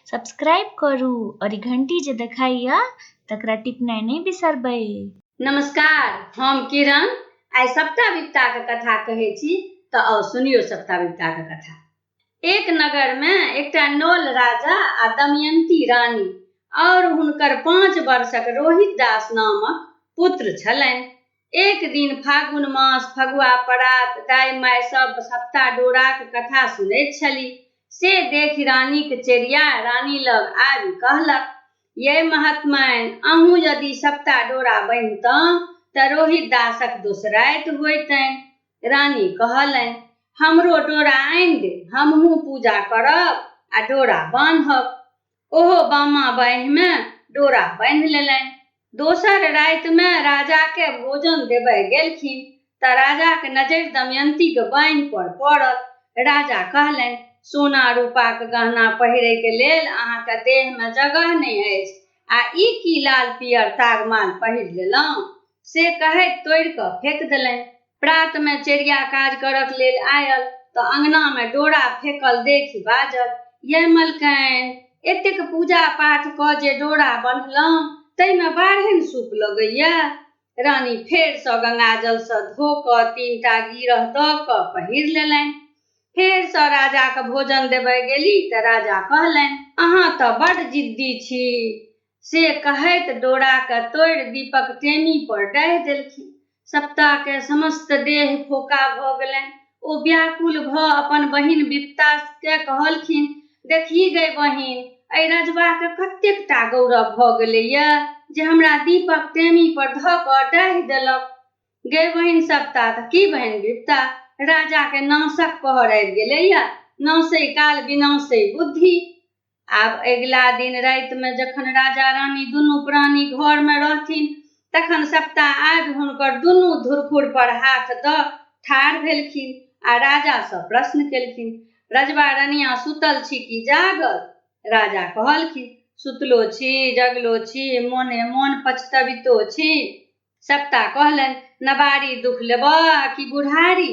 Subscribe करू और ई घंटी जे देखाइया तकरा टिपनाइ नहि बिसरबै। नमस्कार, हम किरण। आइ सप्ता विपताक कथा कहै छी, तऽ आउ सुनियौ सप्ता विपताक कथा। एक नगर मे एकटा नल राजा आ दमयंती रानी और हुनकर 5 वर्षक रोहित दास नामक पुत्र छलनि। एक दिन फागुन मास फगुआ परात दाइ माय सब सप्ता डोराक कथा सुनैत छली। से देखि रानीक चेरिया रानी लग आबि कहलक, यै महात्माइन, अहूँ यदि सप्ता डोरा बन्हितहुँ तऽ रोहित दासक दोसराइत होइतनि। रानी कहलनि, हमरो डोरा आनि दे, हमहूँ पूजा करब आ डोरा बान्हब। ओहो बामा बाँहिमे डोरा बान्हि लेलनि। दोसर रातिमे राजाकेँ भोजन देबय गेलखिन तऽ राजाक नजरि दमयन्तीक बाँहि पर पड़ल। राजा कहलनि, सोना रूपाक गहना पहिरैक लेल अहाँके देहमे जगह नहि अछि आ ई की लाल पीयर तागमाल पहिर लेलहुँ? से कहैत तोड़ि कऽ फेक देलनि। प्रातमे चेरिया काज करक लेल आयल तऽ अङ्गनामे डोरा फेकल देखि बाजल, यै मलकाइन, एतेक पूजा पाठ कऽ जे डोरा बन्हलहुँ ताहिमे बाढ़नि सूप लगैए। रानी फेरसँ गंगाजलसँ धो कऽ 3टा गिरह दऽ कऽ पहिर लेलनि। फेरसँ राजाके भोजन देबय गेली तऽ राजा कहलनि, अहाँ तऽ बड्ड जिद्दी छी। से कहैत डोराके तोड़ि दीपक टेमी पर डाहि देलखिन। सप्ताहके समस्त देह फोका भऽ गेलनि। ओ व्याकुल भऽ अपन बहिन विपताके कहलखिन, देखही गै बहिन, एहि रजबाके कतेक टा गौरव भऽ गेलैए जे हमरा दीपक टेमी पर धऽ कऽ डाहि देलक। गै बहिन सप्ता, तऽ की बहिन विपता, राजाके नाशक पहर आबि गेलैए, नाशै काल विनाशै बुद्धि। आब अगिला दिन रातिमे जखन राजा रानी दुनू प्राणी घरमे रहथिन तखन सप्ता आबि हुनकर दुनू धुरखुर पर हाथ दऽ ठाढ़ भेलखिन आ राजासँ प्रश्न केलखिन, रजबा रनिया सुतल छी कि जागल? राजा कहलखिन, सुतलो छी, जगलो छी, मोने मोन पछतबितो छी। सप्ता कहलनि, नबारी दुख लेबह कि बुढ़ारी?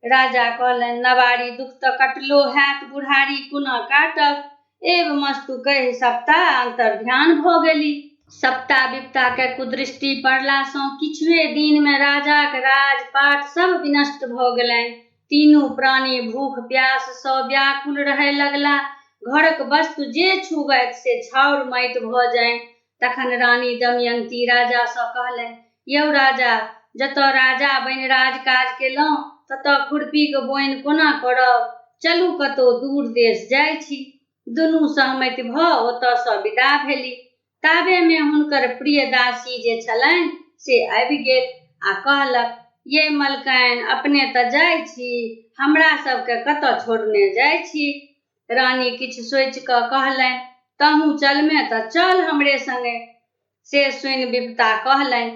राजा कहलनि, नबारी दुख तऽ कटलो हैत, बुढ़ारी कोना काटब? एव मस्तु कहि सप्ता अंतर्ध्यान भऽ गेली। सप्ता विपता के कुदृष्टि पड़ला सँ किछुए दिन मे राजाक राजपाट सब विनष्ट भऽ गेलनि। तीनू प्राणी भूख प्यास सँ व्याकुल रहय लगला। घरक वस्तु जे छुबथि से छाउर माटि भऽ जानि। तखन रानी दमयंती राजासँ कहलनि, यौ राजा, जतऽ राजा बनि राजकाज केलहुँ ततऽ खुरपीक बोनि कोना करब? चलू कतौ दूर देश जाइ छी। दुनू सहमति भऽ ओतऽसँ विदा भेली। ताबेमे हुनकर प्रिय दासी जे छलनि से आबि गेल आ कहलक, यै मलकाइन, अपने तऽ जाइ छी, हमरा सबके कतऽ छोड़ने जाइ छी? रानी किछु सोचि कऽ कहलनि, तहूँ चलमे तऽ चल हमरे संगे। से सुनि विपता कहलनि,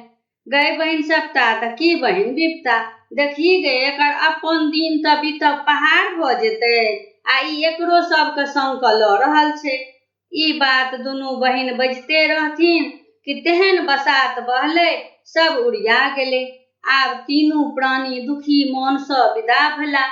गै बहिन सप्ता, तऽ की बहिन विपता, देखही गै एकर अपन दिन तऽ बीतब पहाड़ भऽ जेतै आ ई एकरो सबके संग कऽ लऽ रहल छै। ई बात दुनू बहिन बजिते रहथिन कि तेहन बसात बहलै, सब उड़िया गेलै। आब तीनू प्राणी दुखी मोनसँ विदा भेला।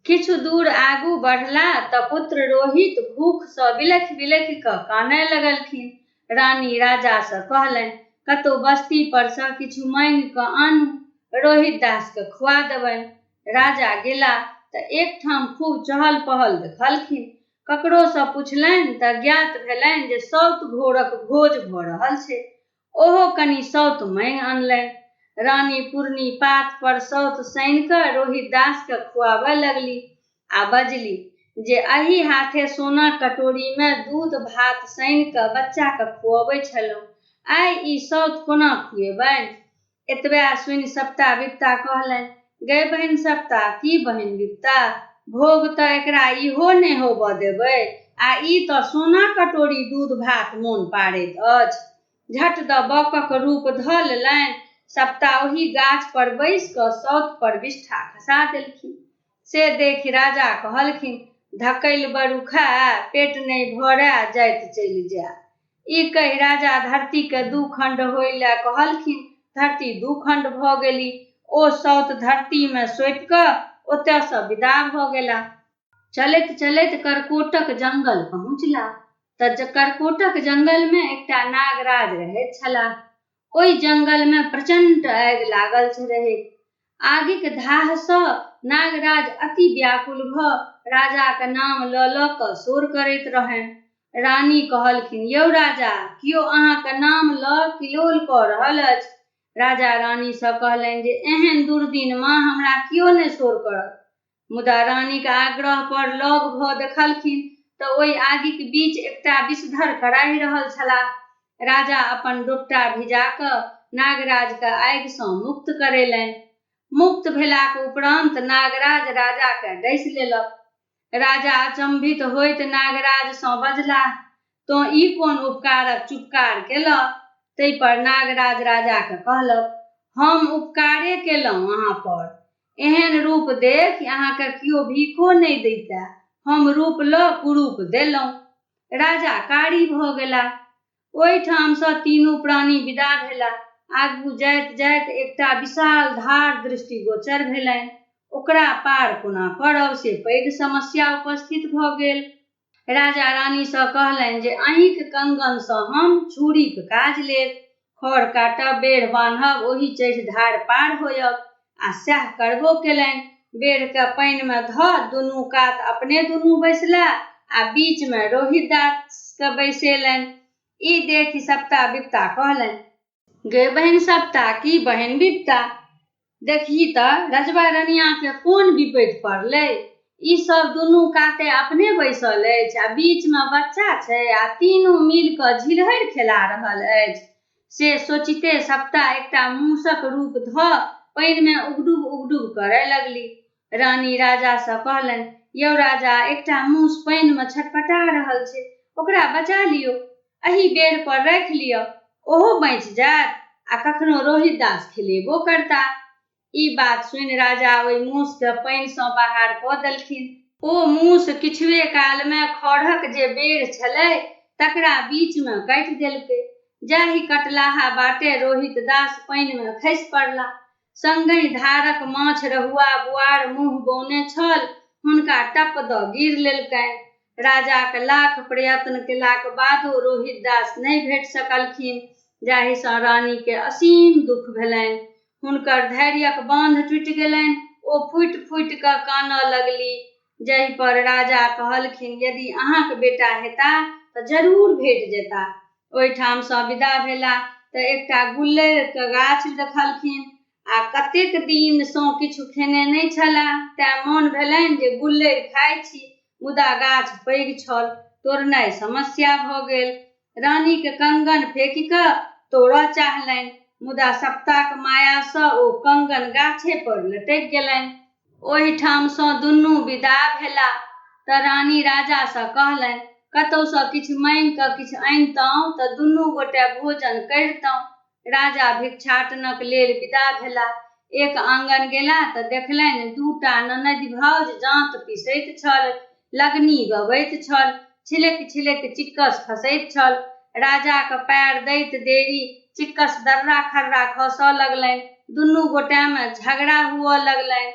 किछु दूर आगू बढ़ला तऽ पुत्र रोहित भूखसँ बिलखि बिलखि कऽ कानय लगलखिन। रानी राजासँ कहलनि, कतौ बस्ती परसँ किछु मांगि कऽ आनू, रोहित दासकेँ खुआ देबनि। राजा गेला तऽ एकठाम खूब चहल पहल देखलखिन। ककरोसँ पुछलनि तऽ ज्ञात भेलनि जे सौत घोरक भोज भऽ रहल छै। ओहो कनी सौत मांगि अनलनि। रानी पुरनी पात पर सौत सानि कऽ रोहित दासकेँ खुआबय लगली आ बजली जे एहि हाथे सोनाक कटोरीमे दूध भात सानि कऽ बच्चाकेँ खुअबै छलहुँ, आइ ई सौत कोना खुएबनि? एतबे सुनि सप्ता विपता कहलनि, गै बहिन सप्ता, की बहिन विपता, भोग तऽ एकरा इहो नहि होबऽ देबै आ ई तऽ सोना कटोरी दूध भात मोन पाड़ैत अछि। झट दऽ बकक रूप धऽ लेलनि। सप्ता ओही गाछ पर बैसि कऽ सौत पर विष्ठा खसा देलखिन। से देखि राजा कहलखिन, धकैल बरु खाए, पेट नहि भरए, जाइत चलि जाए। ई कहि राजा धरतीकेँ दू खण्ड होइ लए कहलखिन। धरती दू खण्ड भऽ गेली। ओ सौत धरतीमे सौंपि कऽ ओतयसँ विदा भऽ गेला। चलैत-चलैत करकोटक जंगल पहुँचला। तऽ कर्कोटक जंगलमे एकटा नागराज रहैत छलाह। ओहि जंगलमे प्रचंड आगि लागल रहै। आगिक धाहसँ नागराज अति व्याकुल भऽ राजाक नाम लऽ लऽ कऽ शोर करैत रहनि। रानी कहलखिन, यौ राजा, कियो अहाँक नाम लऽ किलोल कऽ रहल अछि। राजा रानीसँ कहलनि जे एहन दुर्दिनमे हमरा कियो नहि शोर करत। मुदा रानीक आग्रह पर लग भऽ देखलखिन तऽ ओहि आगिक बीच एकटा विषधर कराहि रहल छलाह। राजा अपन डोपटा भिजा कऽ नागराजकेँ आगिसँ मुक्त करेलनि। मुक्त भेलाक उपरान्त नागराज राजाकेँ डसि लेलक। राजा अचंभित होइत नागराजसँ बजलाह, तोँ ई कोन उपकारक चुपकार केलह? ताहि पर नागराज राजाकेँ कहलक, हम उपकारे केलहुँ अहाँ पर। एहन रूप देखि अहाँकेँ कियो भीखो नहि दैतए। हम रूप लऽ कुरूप देलहुँ। राजा कारी भऽ गेलाह। ओहिठामसँ तीनू प्राणी विदा भेला। आगू जाइत-जाइत एकटा विशाल धार दृष्टिगोचर भेलनि। ओकरा पार कोना करब से पैघ समस्या उपस्थित भऽ गेल। राजा रानीसँ कहलनि जे अहींक कंगनसँ हम छुरीक काज लेब। खढ़ काटब, बेढ़ बान्हब, ओही चढ़ि धार पार होयब। आ सएह करबो केलनि। बेढ़केँ पानिमे धऽ दुनू कात अपने दुनू बैसला आ बीचमे रोहितदासकेँ बैसेलनि। ई देखि सप्ता बिपता कहलनि। गे बहिन सप्ता की बहिन बिपता, देखही तऽ रजबा रनियाँकेँ कोन विपैत पड़लै। ई सभ दुनू काते अपने बैसल अछि आ बीचमे बच्चा छै आ तीनू मिलि कऽ झिलहरि खेला रहल अछि। से सोचिते सप्ता एकटा मूसक रूप धऽ पानिमे उगडुब-उगडुब करए लगली। रानी राजासँ कहलनि, यौ राजा, एकटा मूस पानिमे छटपटा रहल छै, ओकरा बचा लियौ। एही बेर पर राखि लिअ, ओहो बाँचि जायत आ कखनो रोहितदास खेलेबो करता। ई बात सुनि राजा ओहि मूसकेँ पानिसँ बाहर कऽ देलखिन। ओ मूस किछुए कालमे खढ़क जे बेढ़ छलै तकरा बीचमे काटि देलकै। जाहि कटलाहा बाटे रोहितदास पानिमे खसि पड़ला। संगहि धारक माछ रहुआ बुआर मुँह बौने छल, हुनका टप दऽ गीर लेलकनि। राजाक लाख प्रयत्न केलाक बादो रोहितदास नहि भेट सकलखिन, जाहिसँ रानीकेँ असीम दुख भेलनि। हुनकर धैर्यक बाँध टूटि गेलनि। ओ फूटि-फूटि कऽ कानऽ लगली। जाहि पर राजा कहलखिन, यदि अहाँक बेटा हेता तऽ जरूर भेट जेता। ओहिठामसँ विदा भेला तऽ एकटा गुल्लरिक गाछ देखलखिन आ कतेक दिनसँ किछु खेने नहि छलाह तेँ मोन भेलनि जे गुल्लरि खाइ छी, मुदा गाछ पैघ छल, तोड़नाइ समस्या भऽ गेल। रानीक कंगन फेकि कऽ तोड़ऽ चाहलनि, मुदा सप्ताक मायासँ ओ कंगन गाछे पर लटकि गेलनि। ओहिठामसँ दुनू विदा भेला तँ रानी राजासँ कहलनि, कतहुसँ किछु माङि कऽ किछु अनितहुँ तँ दुनू गोटे भोजन करितहुँ। राजा भिक्षाटनक लेल विदा भेला। एक आङन गेला तँ देखलनि दूटा ननदि-भाउज जाँत पिसैत छल, लगनी गबैत छल, छिलकि-छिलकि चिक्कस खसैत छल। राजाक पएर दैत देरी चिक्कस दर्रा-खर्रा खसऽ लगलनि। दुनू गोटेमे झगड़ा हुअऽ लगलनि।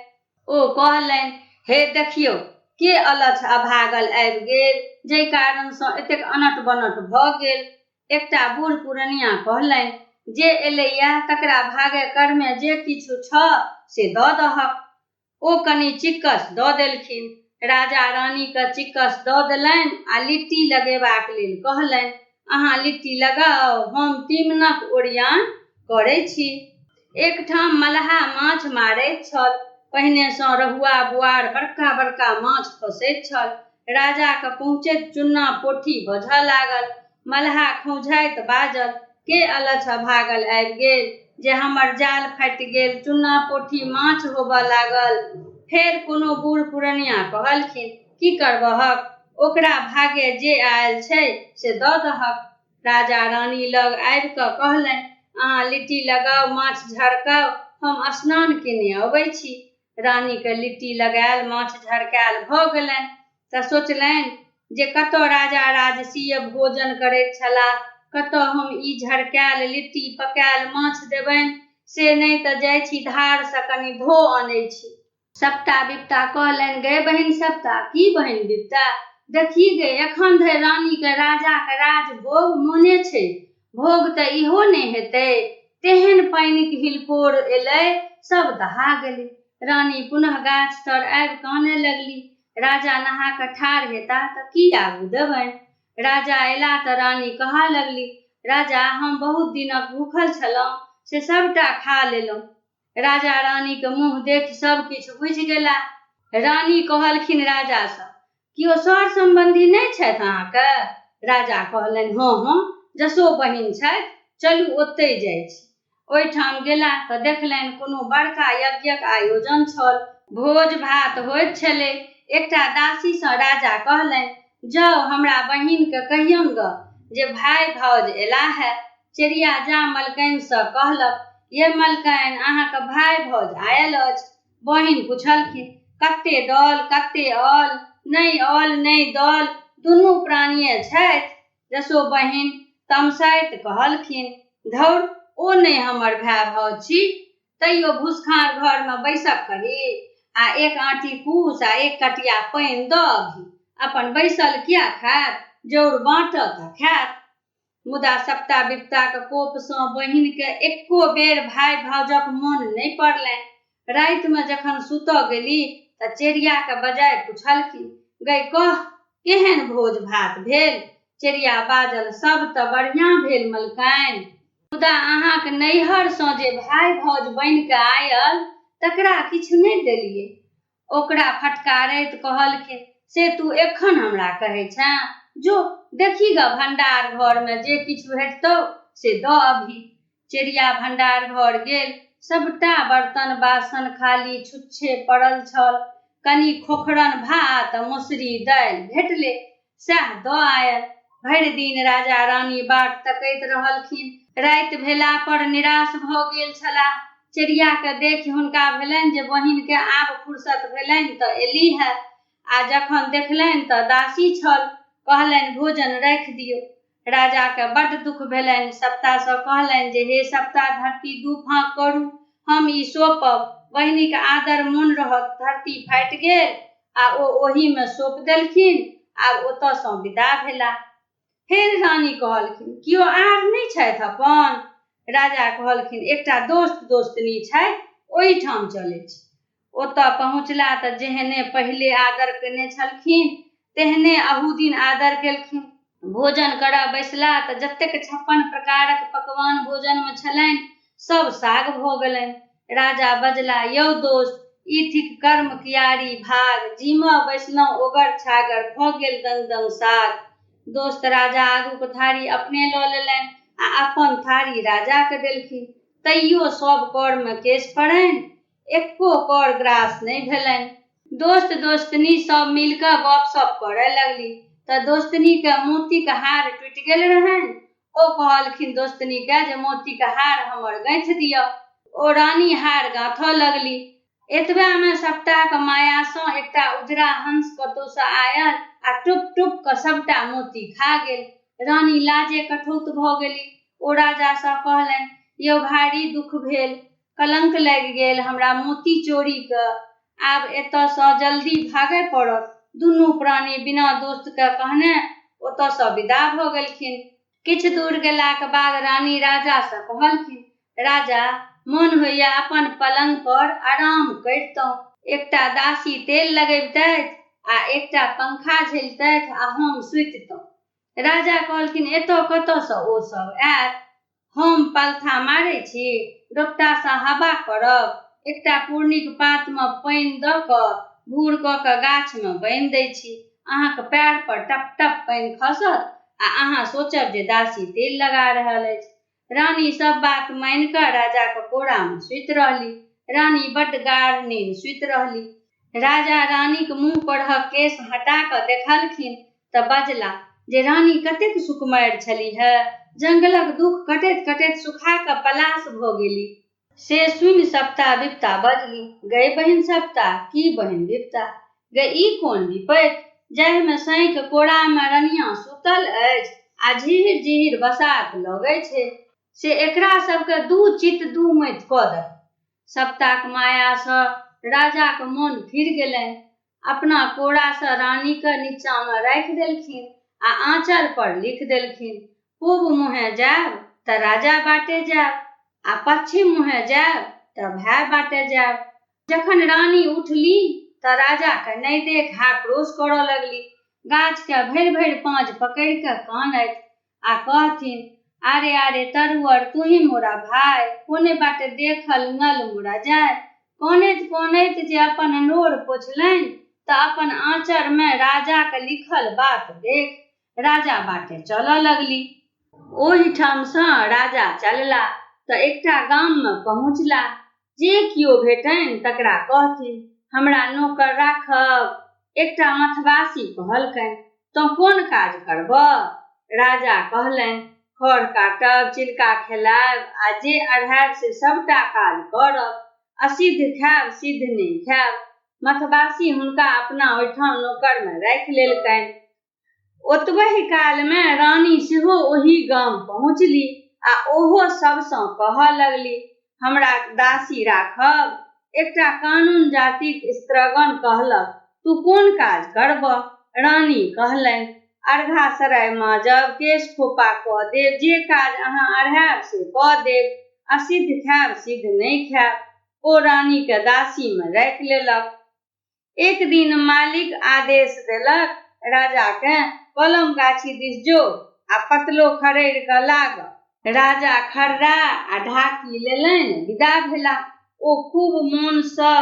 ओ कहलनि, हे देखियौ, के अलच्छ अभागल आबि गेल जाहि कारणसँ एतेक अनट-बनट भऽ गेल। एकटा बूढ़-पुरनियाँ कहलनि, जे एलैए तकरा भागे करमे जे किछु छह से दऽ दहक। ओ कनी चिक्कस दऽ देलखिन। राजा रानीकेँ चिक्कस दऽ देलनि आ लिट्टी लगेबाक लेल कहलनि, अहाँ लिट्टी लगाउ, हम तीमनक ओरियान करै छी। एकठाम मलहा माछ मारैत छल। पहिनेसँ रहुआ-बुआर बड़का-बड़का माछ फँसैत छल। राजाकेँ पहुँचैत चुन्ना-पोठी बझऽ लागल। मलहा खौंझाइत बाजल, के अलच्छ अभागल आबि गेल जे हमर जाल फाटि गेल, चुन्ना-पोठी माछ होबऽ लागल। फेर कोनो बूढ़-पुरनियाँ कहलखिन, की करबहक? ओकरा भागे जे आएल छै से दऽ दहक। राजा रानी लग आबि कऽ कहलनि, अहाँ लिट्टी लगाउ, माछ झरकाउ, हम स्नान केने अबै छी। रानीकेँ लिट्टी लगायल, माछ झरकायल भऽ गेलनि तऽ सोचलनि जे कतऽ राजा राजसीय भोजन करैत छलाह, कतऽ हम ई झरकायल लिट्टी, पकायल माछ देबनि, से नहि तऽ जाइ छी धारसँ कनी धो अनै छी। सप्ता बिपता कहलनि, गै बहिन सप्ता, की बहिन बिपता? देखी गे, एखन धरि रानीके राजाके राजभोग मोने छै, भोग तऽ इहो नहि हेतै। तेहन पानिक हिलकोर एलै, सब दहा गेलै। रानी पुनः गाछ तर आबि कानय लगली। राजा नहा कऽ ठाढ़ हेता तऽ की आगू देबनि? राजा अयला तऽ रानी कहऽ लगली, राजा, हम बहुत दिनक भूखल छलहुँ, से सभटा खा लेलहुँ। राजा रानीके मुँह देखि सभ किछु बुझि गेला। रानी कहलखिन राजासँ, केओ सर सम्बन्धी नहि छथि अहाँके? राजा कहलनि, हँ हँ, जसो बहिन छथि, चलू ओतहि जाइ छी। ओहिठाम गेला तऽ देखलनि कोनो बड़का यज्ञक आयोजन छल। भोज भात होइत छलै। एकटा दासीसँ राजा कहलनि, जाउ हमरा बहिनके कहियौन गऽ जे भाय भाउज एला है। चेरिया जा मलकाइनसँ कहलक, ये मलकाइन, अहाँके भाय भाउज आयल अछि। बहिन पुछलखिन, कते दल कते अल? नहि अल नहि दल, दुनू प्राणिये छथि। जसो बहिन तमसाइत कहलखिन, धौर, ओ नहि हमर भाय भाउज छी। तैयो भुसखार घरमे बैसक कही आ एक आँटी कुश आ एक कटिया पानि दऽ अबही। अपन बैसल किया खायत? जौर बाँटत आ खायत। मुदा सप्ता विपताक कोपसँ बहिनकेँ एक्को बेर भाय भाउजक मोन नहि पड़लनि। रातिमे जखन सुतऽ गेली तऽ चेरियाकेँ बजाय पुछलखिन, गै कह, केहन भोज भात भेल? चेरिया बाजल, सब तऽ बढ़ियाँ भेल मलकाइन। मुदा अहाँक नैहरसँ जे भाय भाउज बनि कऽ आयल तकरा किछु नहि देलियै। ओकरा फटकारैत कहलखिन, से तू एखन हमरा कहै छेँ? जो, देखही गऽ भण्डार घरमे जे किछु भेटतौ से दऽ अबही। चेरिया भण्डार घर गेल। सभटा बर्तन बासन खाली छुच्छे पड़ल छल। कनी खोखरन भात आ मसुरी दालि भेटलै, सएह दऽ आयल। भरि दिन राजा रानी बाट तकैत रहलखिन। राति भेला पर निराश भऽ गेल छलाह। चेरियाकेँ देखि हुनका भेलनि जे बहिनकेँ आब फुर्सत भेलनि तऽ एलीह। आ जखन देखलनि तऽ दासी छल। कहलनि, भोजन राखि दियौ। राजाकेँ बड्ड दुख भेलनि। सप्तासँ कहलनि जे हे सप्ता, धरती दू फाँक करू, हम ई सौंपब। बहिनिक आदर मोन रहत। धरती फाटि गेल आ ओ ओहीमे सौंप देलखिन। आब ओतऽसँ विदा भेला। फेर रानी कहलखिन, केओ आर नहि छथि अपन? राजा कहलखिन, एकटा दोस्त दोस्तनी छथि, ओहिठाम चलै छी। ओतऽ पहुँचला तऽ जेहने पहिले आदर केने छलखिन तेहने अहू दिन आदर केलखिन। भोजन करऽ बैसला तऽ जतेक 56 प्रकारक पकवान भोजनमे छलनि सब साग भऽ गेलनि। राजा बजला, यौ दोस्त, ई थिक कर्म कियारी भाग, जीमऽ बैसलहुँ ओगर छागर भऽ गेल दंग दंग साग। दोस्त राजा आगूक थारी अपने लऽ लेलनि आ अपन थारी राजाके देलखिन। तैयो सब करमे केश पड़नि, एक्को कर ग्रास नहि भेलनि। दोस्त दोस्तनी सब मिल कऽ गप-सप करय लगली तऽ दोस्तनीके मोतीक हार टूटि गेल रहनि। ओ कहलखिन दोस्तनीके जे मोतीक हार हमर गाँथि दिअ। ओ रानी हार गाँथऽ लगली। एतबेमे सप्ताक मायासँ एकटा उजरा हंस कतौसँ आयल आ टुप-टुप कऽ सभटा मोती खा गेल। रानी लाजे कठौत भऽ गेली। ओ राजासँ कहलनि, यौ भारी दुख भेल। कलंक लागि गेल हमरा मोती चोरीके। आब एतऽसँ जल्दी भागय पड़त। दुनू प्राणी बिना दोस्तके कहने ओतऽसँ विदा भऽ गेलखिन। किछु दूर गेलाक बाद रानी राजासँ कहलखिन, राजा, मोन होइए अपन पलंग पर आराम करितहुँ। एकटा दासी तेल लगबितथि आ एकटा पंखा झेलितथि आ हम सुतितहुँ। राजा कहलखिन, एतऽ कतऽसँ ओ सब आयत? हम पलथा मारै छी, डोपटासँ हवा करब, एकटा पुरनीक पातमे पानि दऽ कऽ भूर कऽ कऽ गाछमे बान्हि दै छी। अहाँक पएर पर टप-टप पानि खसत आ अहाँ सोचब जे दासी तेल लगा रहल अछि। रानी सब बात मानि कऽ राजाक कोरामे सुति रहली। रानी बड्ड गाढ़ नीन सुति रहली। राजा रानीक मुँह परहक केश हटा कऽ देखलखिन तऽ बजला जे रानी कतेक सुकुमारि छलीह, जंगलक दुख कटैत-कटैत सुखा कऽ पलाश भऽ गेली। से सुनि सप्ता विपता बजली, गै बहिन सप्ता, की बहिन विपता, गै ई कोन विपैत जाहिमे साँइक कोरामे रनियाँ सुतल अछि आ झिहिर-झिहिर बसात लगै छै, से एकरा सबके दू चित दू मति कऽ दही। सप्ताक मायासँ राजाक मोन फिर गेलनि। अपना कोरासँ रानीकेँ निच्चाँमे राखि देलखिन आ आँचरपर लिख देलखिन, पूब मुँहे जाएब तँ राजा बाटे जाएब आ पच्छिम मुँहे जाएब तँ भाय बाटे जाएब। जखन रानी उठली तँ राजाकेँ नहि देख हाक्रोश करऽ लगली। गाछकेँ भरि-भरि पाँज पकड़ि कऽ कानथि आ कहथिन, आरे आरे तरुअर तूही मोरा भाय, कोने बाटे देखल नल मोरा जाय। कनैत-कनैत जे अपन नोर पोछलनि तँ अपन आँचरमे राजाक लिखल बात देख राजा बाटे चलऽ लगली। ओहिठामसँ राजा चलला तँ एकटा गाममे पहुँचला। जे कियो भेटनि तकरा कहथिन, हमरा नोकर राखब? एकटा मथबासी कहलकनि, तोँ कोन काज करबह? राजा कहलनि, खढ़ काटब, चिलका खेलायब आ जे अढ़ायब से सभटा काज करब। असिद्ध खायब, सिद्ध नहि खायब। मथबासी हुनका अपना ओहिठाम नोकरमे राखि लेलकनि। ओतबहि कालमे रानी सेहो ओहि गाम पहुँचली आ ओहो सभसँ कहऽ लगली, हमरा दासी राखब? एकटा कानून जातिक स्त्रगण कहलक, तूँ कोन काज करबह? रानी कहलनि, अरघा सराय माँजब, केश खोपा कऽ देब, जे काज अहाँ अढ़ायब से कऽ देब। असिद्ध खायब, सिद्ध नहि खायब। ओ रानीकेँ दासीमे राखि लेलक। एक दिन मालिक आदेश देलक राजाकेँ, कलम गाछी दिस जो आ पतलो खड़रि कऽ लाग। राजा खर्रा आ ढाकी लेलनि, विदा भेला। ओ खूब मोनसँ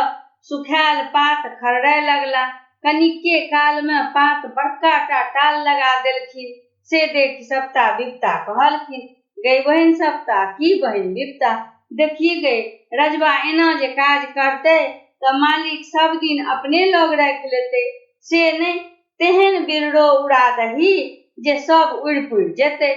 सुखायल पात खरड़य लगला। कनिके कालमे पात बड़का टा टाल लगा देलखिन। से देखि सप्ता बिपता कहलखिन, गै बहिन सप्ता, की बहिन बिपता, देखही गै, रजबा एना जे काज करतै तँ मालिक सभ दिन अपने लग राखि लेतै। से नहि, तेहन बिरड़ो उड़ा दही जे सभ उड़ि-पुड़ि जेतै।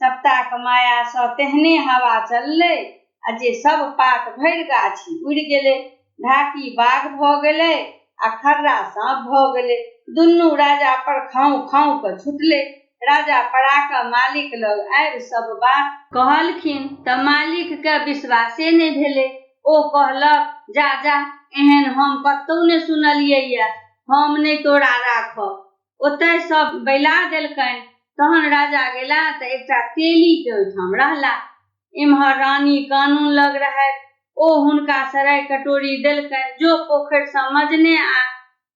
सप्ताक मायासँ तेहने हवा चललै आ जे सभ पात भरि गाछी उड़ि गेलै। ढाकी बाघ भऽ गेलै आ खर्रा साँप भऽ गेलै। दुनू राजापर खाँउ-खाँउ कऽ छुटलै। राजा पड़ा कऽ मालिक लग आबि सभ बात। कहलखिन तँ मालिककेँ बिसवासे नहि भेलै। ओ कहलक, जा जा, एहेन हम कत्तौ ने सुनलिऐए। हम नहि तोरा राखब। ओतहि सभ बैला देलकनि। तहन राजा गेला तँ एकटा तेलीके ओहिठाम रहला। एम्हर रानी कानून लग रहथि। ओ हुनका सराइ कटोरी देलकनि, जो पोखरिसँ मजने आ।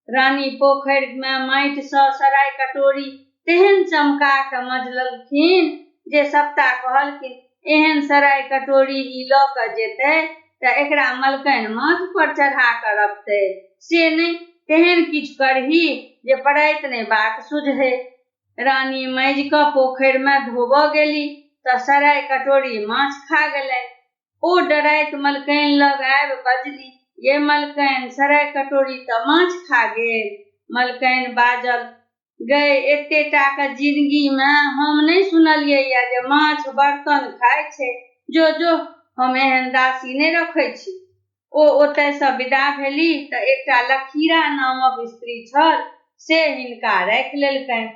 रानी पोखरिमे माटिसँ सराइ कटोरी तेहन चमका कऽ मजलखिन जे सप्ता कहलखिन, एहन सराइ कटोरी ई लऽ कऽ जेतै तँ एकरा मलकनि माथपर चढ़ा कऽ रखतै। से नहि, तेहन किछु करही जे पड़ाइत नहि बाट सुझै। रानी माजि कऽ पोखरिमे धोबऽ गेली तँ सराइ कटोरी माछ खा गेलनि। ओ डराइत मलकनि लग आबि बजली, यै मलकनि, सराइ कटोरी तँ माछ खा गेल। मलकनि बाजल, गै, एते टाके जिनगीमे हम नहि सुनलियैए जे माछ बरतन खाइ छै। जो जो, हम एहन दासी नहि रखै छी। ओ ओतयसँ विदा भेली तँ एकटा लखीरा नामक स्त्री छल से हिनका राखि लेलकनि।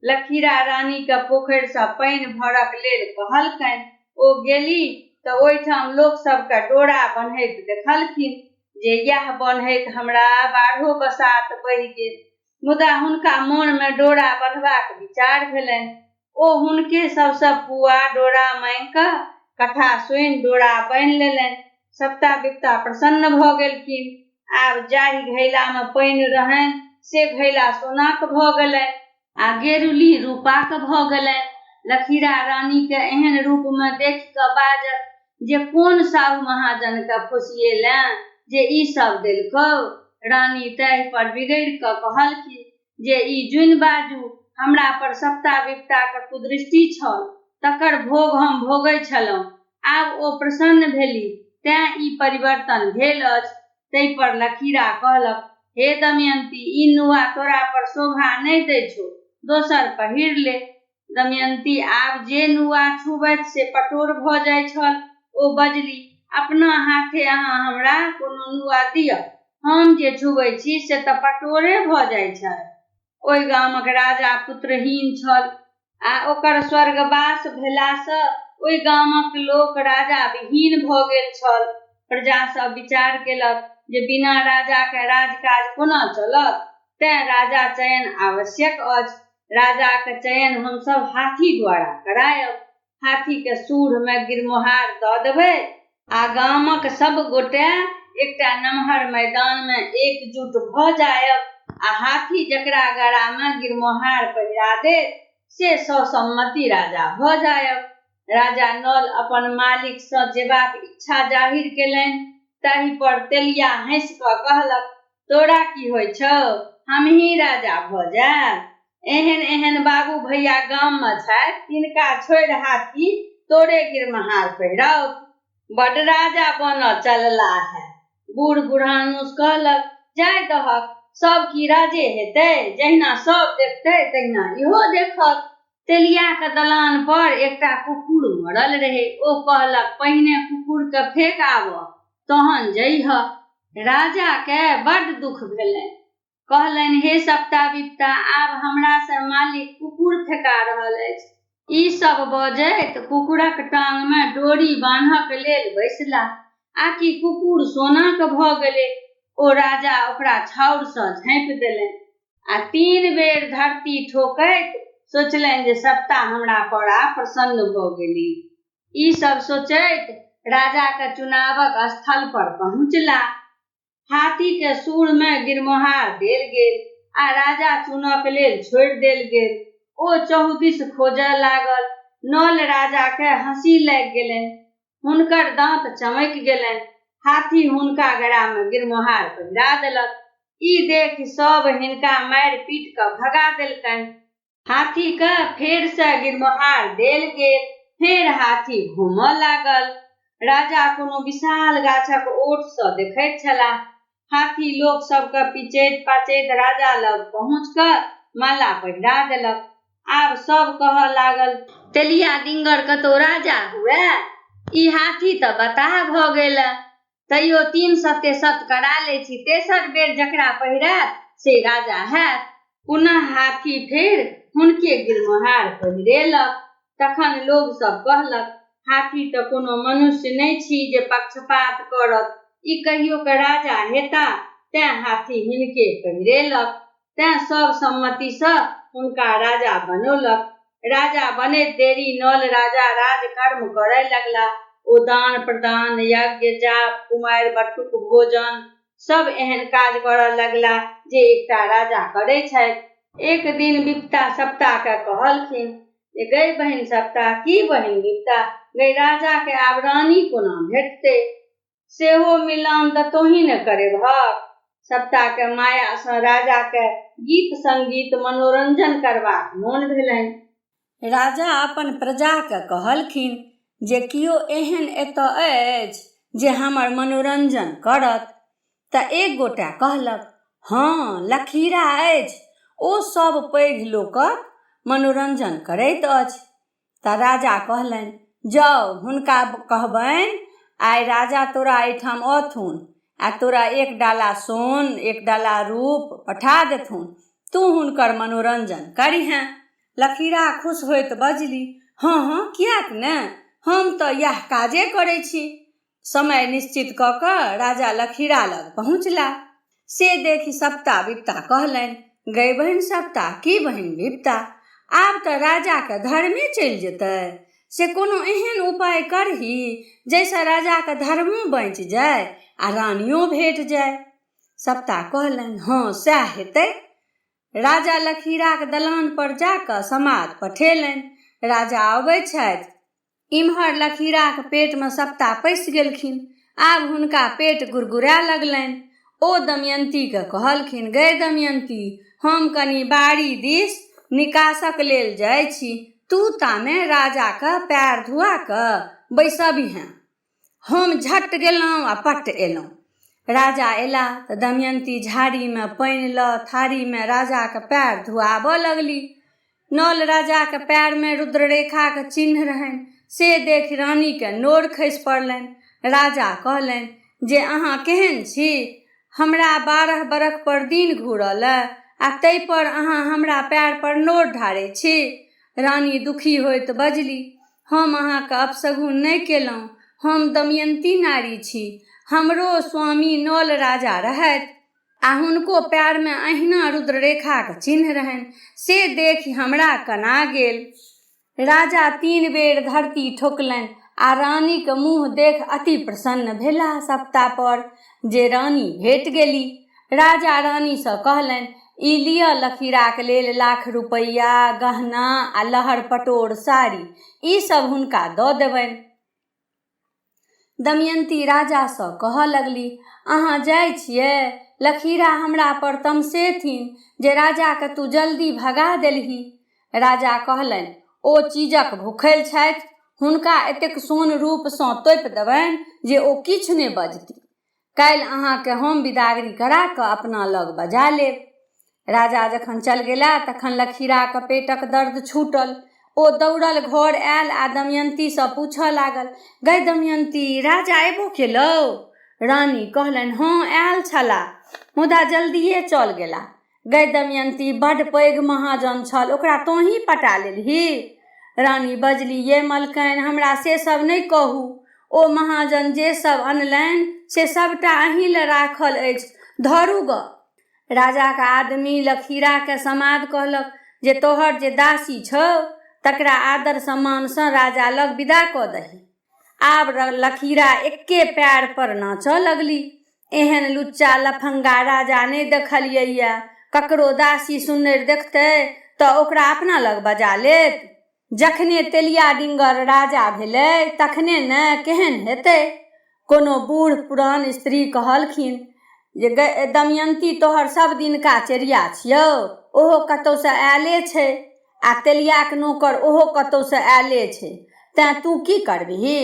लखीरा रानीकेँ पोखरिसँ पानि भरक लेल कहलकनि। ओ गेली तँ ओहिठाम लोक सभकेँ डोरा बन्हैत देखलखिन जे यैह बन्हैत हमरा बाढ़ो बसात बहि गेल। मुदा हुनका मोनमे डोरा बन्हबाक विचार भेलनि। ओ हुनके सभसँ पूआ डोरा मांगि कऽ कथा सुनि डोरा बान्हि लेलनि। सप्ता बिपता प्रसन्न भऽ गेलखिन। आब जाहि घैलामे पानि रहनि से घैला सोनाक भऽ गेलनि। आ गेरुली रूपाक भऽ गेलनि। लखीरा रानीकेँ एहन रूपमे देखि कऽ बाजल जे कोन साहु महाजनकेँ फुसिएलेँ जे ई सभ देलकौ? रानी ताहिपर बिगड़ि कऽ कहलखिन जे ई जुनि बाजू, हमरापर सप्ता बिपताक कुदृष्टि छल, तकर भोग हम भोगै छलहुँ। आब ओ प्रसन्न भेली तेँ ई परिवर्तन भेल अछि। ताहिपर लखीरा कहलक, हे दमयन्ती, ई नुआ तोरापर शोभा नहि दै छौ, दोसर पहिर ले। दमयन्ती आब जे नुआ छुबथि से पटोर भऽ जाइ छल। ओ बजली, अपना हाथे अहाँ हमरा कोनो नुआ दिअ। हम जे छुबै छी से तँ पटोरे भऽ जाइ छै। ओहि गामक राजा पुत्रहीन छल आ ओकर स्वर्गवास भेलासँ ओहि गामक लोक राजा विहीन भऽ गेल छल। प्रजा सभ विचार केलक जे बिना राजाकेँ राज-काज कोना चलत? तेँ राजा चयन आवश्यक अछि। राजाक चयन हमसभ हाथी द्वारा करायब। हाथीके सूढ़मे गिरमोहार दऽ देबै आ गामक सभ गोटे एकटा नमहर मैदानमे एकजुट भऽ जायब आ हाथी जकरा गरामे गिरमोहार पहिरा देत से ससम्मति राजा भऽ जायब। राजा नल अपन मालिकसँ जेबाक इच्छा जाहिर केलनि। ताहि पर तेलिया हँसि कऽ कहलक, तोरा की होइ छौ? हमही राजा भऽ जायब। एहन एहन बाबू भैया गाममे छथि तिनका छोड़ि हाथी तोरे गिरमहार पहिराओत। बड्ड राजा बनऽ चलला है। बूढ़ बुढ़ानुस कहलक, जाय दहक, सब की राजे हेतै? जहिना सब देखतै तहिना इहो देखत। तेलियाक दलान पर एकटा कुकुर मरल रहै। ओ कहलक, पहिने कुकुरकेँ फेक आबह, तहन जइहह। राजाकेँ बड्ड दुख भेलनि। कहलनि, हे सप्ता विपता, आब हमरासँ मालिक कुकुर फेका रहल अछि। ई सब बजैत कुकुरक टांगमे डोरी बान्हक लेल बैसला आकि कुकुर सोनाक भऽ गेलै। ओ राजा ओकरा छाउरसँ झाँपि देलनि आ 3 बेर धरती ठोकैत सोचलनि जे सप्ता हमरा पर आब प्रसन्न भऽ गेली। ई सब सोचैत राजाक चुनावक स्थल पर पहुँचला। हाथीके सूढ़मे गिरमोहार देल गेल आ राजा चुनक लेल छोड़ि देल गेल। ओ चहुदिस खोजय लागल। नल राजाके हँसी लागि गेलनि। हुनकर दाँत चमकि गेलनि। हाथी हुनका गरामे गिरमोहार पहिरा देलक। ई देखि सभ हिनका मारि पीटि कऽ भगा देलकनि। हाथीके फेरसँ गिरमोहार देल गेल। फेर हाथी घूमऽ लागल। राजा कोनो विशाल गाछक ओटसँ देखैत छलाह। हाथी लोक सबके पिचैत पाचैत राजा लग पहुँच कऽ माला पहिरा देलक। आब सब कहऽ लागल, तेलिया दिंगर कतौ राजा हुए? ई हाथी तऽ बताह भऽ गेल। तैयो 3 सत्य सत करा लै छी, तेसर बेर जकरा पहिरायत से राजा हैत। पुनः हाथी फेर हुनके गिरमोहार पहिरेलक। तखन लोग सब कहलक, हाथी तऽ कोनो मनुष्य नहि छी जे पक्षपात करत। ई कहियो के राजा हेता, तेँ हाथी हिनके पहिरेलक। तेँ सब सम्मतिसँ हुनका राजा बनौलक। राजा बनैत देरी नल राजा राजकर्म करय लगला। ओ दान प्रदान, यज्ञ जाप, कुमारि बटुक भोजन सब एहन काज करऽ लगला जे एकटा राजा करै छथि। एक दिन विपता सप्ताके कहलखिन जे गै बहिन सप्ता, की बहिन विपता, गै राजाके आब रानी कोना भेटतै? सेहो मिलान तऽ तोही ने करेबहक। सप्ताके मायासँ राजाके गीत संगीत मनोरंजन करबाक मोन भेलनि। राजा अपन प्रजाके कहलखिन जे कियो एहन एतऽ अछि जे हमर मनोरंजन करत। तऽ एक गोटा कहलक, हँ लखीरा अछि, ओ सब पैघ लोकक मनोरंजन करैत अछि। तऽ राजा कहलनि, जाउ हुनका कहबनि आइ राजा तोरा एहिठाम अथुन आ तोरा 1 डाला सोन 1 डाला रूप पठा देथुन, तू हुनकर मनोरंजन करिहें। लखीरा खुश होइत बजली, हँ हँ किएक ने, हम तऽ इएह काजे करै छी। समय निश्चित कऽ कऽ राजा लखीरा लग पहुँचला। से देखि सप्ता विपता कहलनि, गै बहिन सप्ता, की बहिन विपता, आब तऽ राजाके धर्मे चलि जेतै, से कोनो एहन उपाय करही जाहिसँ राजाके धर्मो बचि जाय आ रानियो भेट जाय। सप्ता कहलनि, हँ सएह हेतै। राजा लखीराक दलान पर जा कऽ समाद पठेलनि। राजा अबै छथि। इम्हर लखीराक पेटमे सप्ता पैसि गेलखिन। आब हुनका पेट गुरगुराय लगलनि। ओ दमयंतीके कहलखिन, गै दमयंती, हम कनी बाड़ी दिस निकासक लेल जाइ छी, तू तामे राजाके पैर धुआ कऽ बैसबिहें। हम झट गेलहुँ आ पट एलहुँ। राजा एला तऽ दमयंती झाड़ीमे पानि लऽ थारीमे राजाके पैर धुआबऽ लगली। नल राजाके पैरमे रुद्ररेखाके चिन्ह रहनि, से देखि रानीके नोर खसि पड़लनि। राजा कहलनि जे अहाँ केहन छी? हमरा 12 बरख पर दिन घुरल आ ताहि पर अहाँ हमरा पैर पर नोर ढारै छी। रानी दुखी होइत बजली, हम अहाँके अपशगुन नहि केलहुँ, हम दमयंती नारी छी, हमरो स्वामी नल राजा रहथि। आ हुनको पएरमे अहिना रुद्ररेखाक चिन्ह रहनि, से देखि हमरा कना गेल। राजा 3 बेर धरती ठोकलनि आ रानीक मुँह देख अति प्रसन्न भेलाह सप्ता पर जे रानी भेट गेली। राजा रानीसँ कहलनि, ई लिअ लखीराक लेल लाख रुपैआ, गहना आ लहर पटोर साड़ी, ई सब हुनका दऽ देबनि। दमयन्ती राजासँ कहऽ लगली, अहाँ जाइ छियै, लखीरा हमरा पर तमसेथिन जे राजाके तू जल्दी भगा देलही। राजा कहलनि, ओ चीजक भूखल छथि, हुनका एतेक सोन रूपसँ तोपि देबनि जे ओ किछु नहि बजती। काल्हि अहाँके हम बिदागरी करा कऽ अपना लग बजा लेब। राजा जखन चल गेला तखन लखीराक पेटक दर्द छूटल। ओ दौड़ल घर आयल आ दमयन्तीसँ पूछऽ लागल, गै दमयन्ती, राजा एबो केलौ? रानी कहलनि, हँ आयल छला, मुदा जल्दिए चल गेला। गै दमयन्ती, बड्ड पैघ महाजन छल, ओकरा तोँही पटा लेलही? रानी बजली, ये मलकाइन, हमरा से सब नहि कहू। ओ महाजन जे सब अनलनि से सबटा अहीं लए राखल अछि, धरू गऽ। राजाक आदमी लखीराके समाद कहलक जे तोहर जे दासी छौ तकरा आदर सम्मानसँ राजा लग विदा कऽ दही। आब लखीरा एक्के पएर पर नाचऽ लगली। एहन लुच्चा लफंगा राजा नहि देखलियैए। ककरो दासी सुन्नरि देखतै तऽ ओकरा अपना लग बजा लेत। जखने तेलिया डिंगर राजा भेलै तखने ने केहन हेतै। कोनो बूढ़ पुरान स्त्री कहलखिन जे गै दमयन्ती, तोहर सब दिनका चेरिया छियौ, ओहो कतौसँ आयले छै आ तेलियाक नोकर ओहो कतौसँ आयले छै, तेँ तू की करबिही?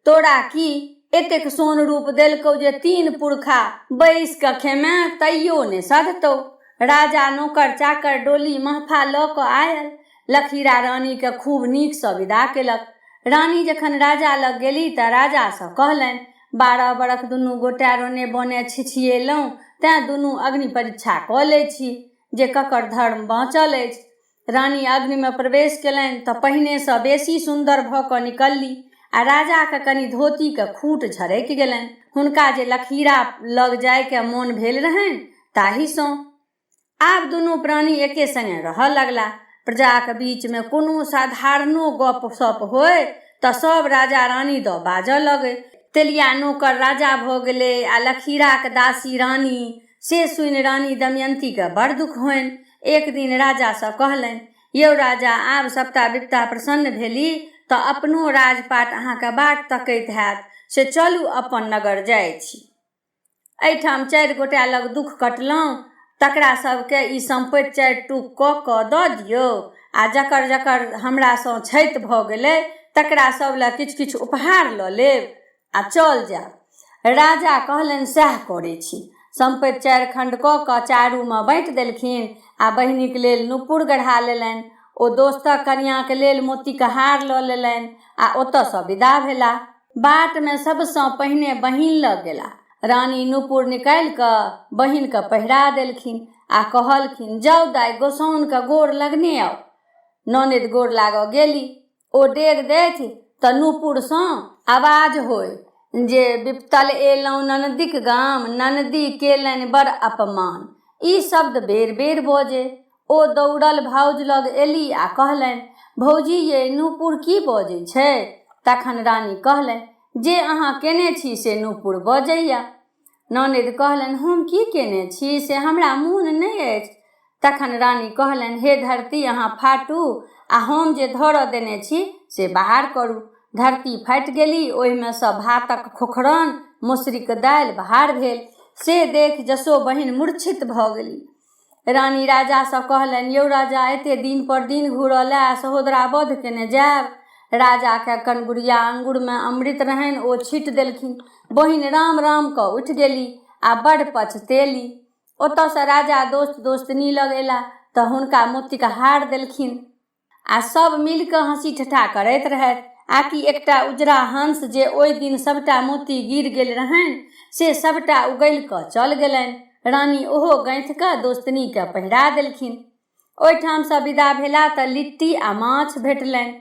तोरा की एतेक सोन रूप देलकौ जे 3 पुरखा बैस कऽ खेमे तैयो ने सधतौ। राजा नोकर चाकर डोली महफा लऽ कऽ आयल। लखीरा रानीके खूब नीकसँ विदा केलक। रानी जखन राजा लग गेली तऽ राजासँ कहलनि, 12 बरख दुनू गोटे रोने बने छिछिएलहुँ, तेँ दुनू अग्नि परीक्षा कऽ लै छी जे ककर धर्म बाँचल अछि। रानी अग्निमे प्रवेश केलनि तऽ पहिनेसँ बेसी सुन्दर भऽ कऽ निकलली आ राजाके कनि धोतीके खूट झरकि गेलनि। हुनका जे लखीरा लग जायके मोन भेल रहनि ताहिसँ। आब दुनू प्राणी एके संगे रहऽ लगला। प्रजाक बीचमे कोनो साधारणो गप सप होय तऽ सब राजा रानी दऽ बाजऽ लगै। तेलिया नोकर राजा भऽ गेलै आ लखीराक दासी रानी। से सुनि रानी दमयन्तीके बड़ दुख होइन। एक दिन राजासँ कहलनि, यौ राजा, आब सबटा विपता प्रसन्न भेली तऽ अपनो राजपाट अहाँके बाट तकैत हैत, से चलू अपन नगर जाइ छी। एहिठाम 4 गोटा लग दुख कटलहुँ, तकरा सबके ई सम्पति 4 टूक कऽ कऽ दऽ दियौ आ जकर जकर हमरासँ क्षति भऽ गेलै तकरा सब लए किछु किछु उपहार लऽ लेब आ चल जायब। राजा कहलनि, सएह करै छी। सम्पति 4 खण्ड कऽ कऽ चारूमे बाँटि देलखिन आ बहिनीक लेल नूपुर गढ़ा लेलनि। ओ दोस्तक कनियाँक लेल मोतीक हार लऽ लेलनि आ ओतऽसँ विदा भेला। बाटमे सबसँ पहिने बहिन लग गेला। रानी नूपुर निकालि कऽ बहिनके पहिरा देलखिन आ कहलखिन, जाउ दाइ, गोसाउनके गोर लगने आउ। ननदि गोर लागऽ गेली। ओ डेग देथि तऽ नूपुरसँ आवाज होइ जे विपतल एलहुँ ननदिक गाम, ननदी केलनि बड़ अपमान। ई शब्द बेर बेर बजै। ओ दौड़ल भाउज लग एली आ कहलनि, भौजी यै, नूपुर की बजै छै? तखन रानी कहलनि, जे अहाँ केने छी से नूपुर बजैया। ननदि कहलनि, हम की केने छी से हमरा मोन नहि अछि। तखन रानी कहलनि, हे धरती, अहाँ फाटू आ हम जे धरऽ देने छी से बाहर करू। धरती फाटि गेली, ओहिमे सँ भातक खोखरन, मसुरीक दालि बाहर भेल। से देखि जसो बहिन मूर्छित भऽ गेली। रानी राजासँ कहलनि, यौ राजा, एते दिन पर दिन घुरल आ सहोदरा वध केने जायब। राजाके कनगुरिया अंगुरमे अमृत रहनि, ओ छीटि देलखिन। बहिन राम राम कऽ उठि गेली आ बड़ पछतेली। ओतऽसँ राजा दोस्त दोस्तनी लग एला तऽ हुनका मोतीक हार देलखिन आ सब मिलि कऽ हँसी ठट्ठा करैत रहथि। आकि एकटा उजरा हंस जे ओहि दिन सबटा मोती गिर गेल रहनि से सबटा उगलि कऽ चल गेलनि। रानी ओहो गाँथि कऽ दोस्तनीके पहिरा देलखिन। ओहिठामसँ विदा भेला तऽ लिट्टी आ माछ भेटलनि।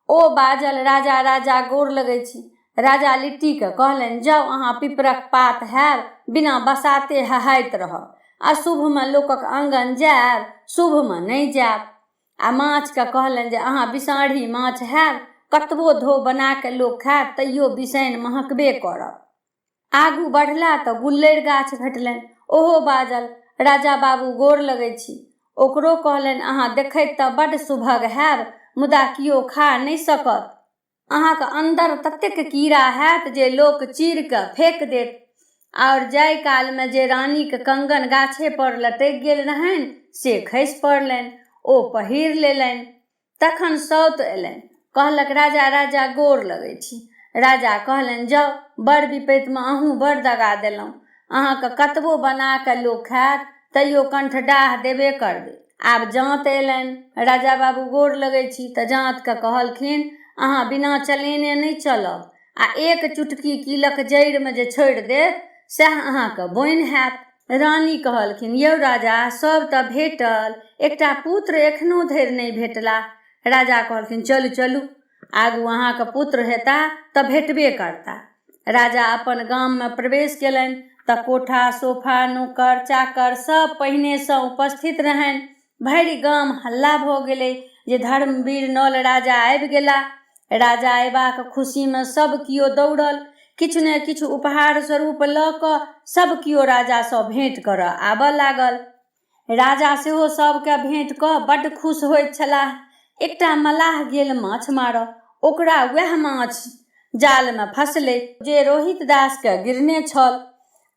ओ बाजल, राजा राजा, गोर लगै छी। राजा लिट्टीके कहलनि, जाउ अहाँ पिपरक पात हैब, बिना बसाते हहाइत रहब। अशुभमे लोकक आङ्गन जायब, शुभमे नहि जायब। आ माछके कहलनि जे अहाँ बिसाँढ़ी माछ हैब, कतबो धो बना कऽ लोक खायत तैयो बिसैन महकबे करत। आगू बढ़ला तऽ गुल्लरि गाछ भेटलनि। ओहो बाजल, राजा बाबू गोर लगै छी। ओकरो कहलनि, अहाँ देखैत तऽ बड्ड सुभग हैब, मुदा कियो खा नहि सकत। अहाँक अन्दर ततेक कीड़ा हैत जे लोक चीर कऽ फेक देत। आओर जाहि कालमे जे रानीक कंगन गाछे पर लटकि गेल रहनि से खसि पड़लनि। ओ पहिर लेलनि। तखन सौत अयलनि। कहलक, राजा राजा गोर लगै छी। राजा कहलनि, जाउ, बड़ विपैतमे अहूँ बड़ दगा देलहुँ। अहाँके कतबो बना कऽ लोक खायत तैयो कंठडाह देबे करबै। आब जाँत अयलनि। राजा बाबू गोर लगै छी। तऽ जाँतके कहलखिन, अहाँ बिना चलेने नहि चलब आ एक चुटकी कीलक जड़िमे जे छोड़ि देत सएह अहाँके बोनि हैत। रानी कहलखिन, यौ राजा, सब तऽ भेटल, एकटा पुत्र एखनो धरि नहि भेटला। राजा कहलखिन, चलू चलू, आगू अहाँके पुत्र हेता तऽ भेटबे करता। राजा अपन गाममे प्रवेश केलनि तऽ कोठा, सोफा, नोकर चाकर सब पहिनेसँ उपस्थित रहनि। भरि गाम हल्ला भऽ गेलै जे धर्मवीर नल राजा आबि गेला। राजा अयबाक खुशीमे सब कियो दौड़ल। किछु ने किछु उपहार स्वरूप लऽ कऽ सब कियो राजासँ भेँट करऽ आबऽ लागल। राजा सेहो सबके भेँट कऽ बड्ड खुश होइत छलाह। एकटा मलाह गेल माछ मारऽ। ओकरा वएह माछ जालमे फँसलै जे रोहित दासके गिरने छल।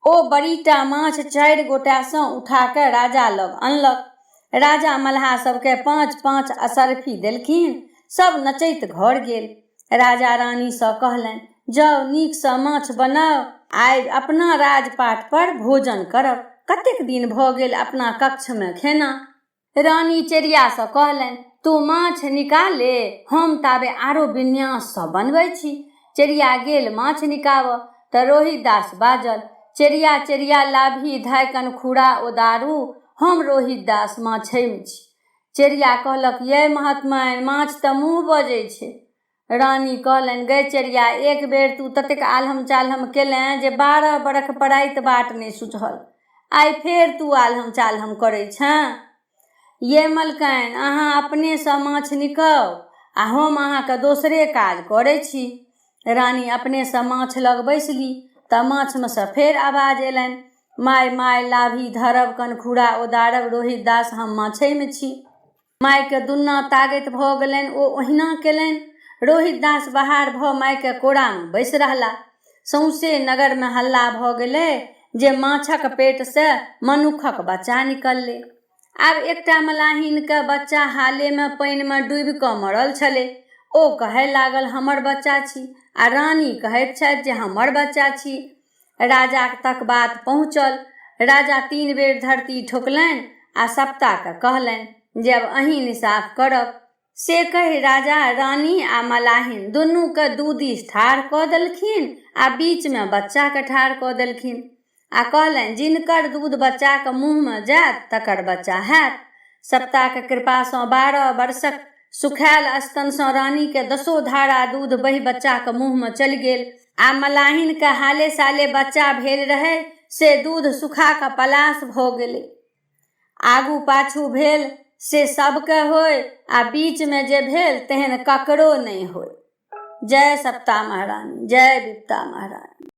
ओ बड़ीटा माछ 4 गोटासँ उठा कऽ राजा लग अनलक। राजा मलहा सबके 5-5 असरफी देलखिन। सब नचैत घर गेल। राजा रानीसँ कहलनि, जाउ, नीकसँ माछ बनाउ, आइ अपना राजपाट पर भोजन करब। कतेक दिन भऽ गेल अपना कक्षमे खेना। रानी चेरियासँ कहलनि, तू माछ निकाले, हम ताबे आरो विन्याससँ बनबै छी। चेरिया गेल माछ निकाबऽ तऽ रोहित दास बाजल, चेरिया चेरिया लाभी धाय कनखुरा ओदारू, हम रोहित दास माछैमे छी। चेरिया कहलक, यै महात्माइन, माछ तऽ मुँह बजै छै। रानी कहलनि, गै चेरिया, एक बेर तू ततेक आल्हम चाल्हम केलें जे 12 बरख पराइत बाट नहि सुझल। आइ फेर तू आल्हम चाल्हम करै छें? ये मलकाइन, अहाँ अपनेसँ माछ निकाउ आ हम अहाँके दोसरे काज करै छी। रानी अपनेसँ माछ लग बैसली तऽ माछमे सँ फेर आवाज अयलनि, माय माय लाभी धरब कनखुरा ओदारब रोहित दास हम माछेमे छी। मायके दुन्ना तागति भऽ गेलनि, ओ ओहिना केलनि। रोहित दास बाहर भऽ मायके कोरामे बैसि रहला। सौंसे नगरमे हल्ला भऽ गेलै जे माछक पेटसँ मनुक्खक बच्चा निकललै। आब एकटा मलाहिनके बच्चा हालेमे पानिमे डूबि कऽ मरल छलै। ओ कहय लागल, हमर बच्चा छी, आ रानी कहैत छथि जे हमर बच्चा छी। राजा तक बात पहुँचल। राजा 3 बेर धरती ठोकलनि आ सप्ताके कहलनि जे आब अहीं निसाफ करब। से कहि राजा रानी आ मलाहिन दुनूके 2 दिस ठाढ़ कऽ देलखिन आ बीचमे बच्चाके ठाढ़ कऽ देलखिन आ कहलनि, जिनकर दूध बच्चाके मुँहमे जायत तकर बच्चा हैत। सप्ताहके कृपासँ 12 वर्षक सुखायल स्तनसँ रानीके 10 धारा दूध बहि बच्चाके मुँहमे चलि गेल आ मलाहिनके हाले साले बच्चा भेल रहै से दूध सुखा कऽ पलास भऽ गेलै। आगू पाछू भेल से सबके होय आ बीचमे जे भेल तेहन ककरो नहि होय। जय सप्ता महारानी, जय विपता महारानी।